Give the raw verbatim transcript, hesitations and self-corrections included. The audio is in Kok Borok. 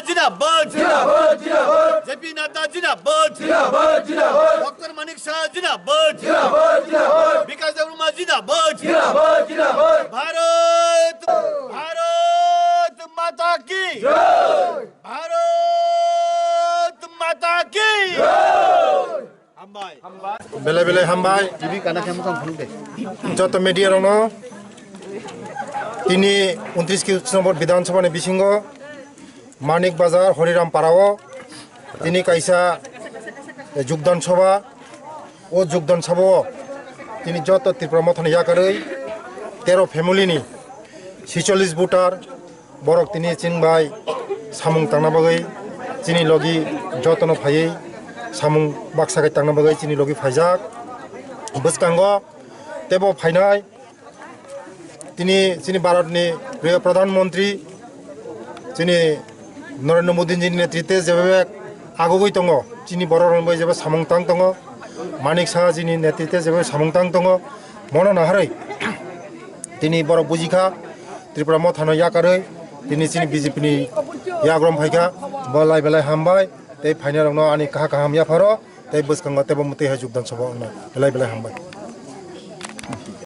Jindabad! Jindabad! Jindabad! J P Nadda jindabad! Jindabad! Jindabad! Doctor Manik Saha jindabad! Jindabad! Jindabad! Bikash Debbarma jindabad! Jindabad! Jindabad! Bharat! Bharat Mata ki! Jai! Bharat Mata ki! Jai! Belai belai hambai. Joto media rokno tini untris ki nombor Bidhan Sabha ni bisingo Manik Bazar Horiram Para o tini kaisa jugdan sabha, o jugdan sabha o tini joto Tripura Motha ni yakarwi tero family ni sicholish voter borok tini chini bai samung tangna bagwi chini logi jotono phaiwi samung baksa khe tangna bagwi chini logi phaijak. Bwskango tebo phainai tini chini Bharat ni priyo Pradhan Mantri chini Narendra Modi ni netritwe jebe agogwi tongo, chini borok rok bai jebe samung tang tongo, Manik Saha ji ni netritwe jebe samung tang tongo, mono naharwi tini borok bujikha, Tripura Motha no yakarwi tini chini B J P ni yagram phaikha, bo lai belai hambai, tei phainai rokno ani kaha kaham yapharo, tei bwskango tebo mwtwi hai jugdan sabha wngno belai belai hambai.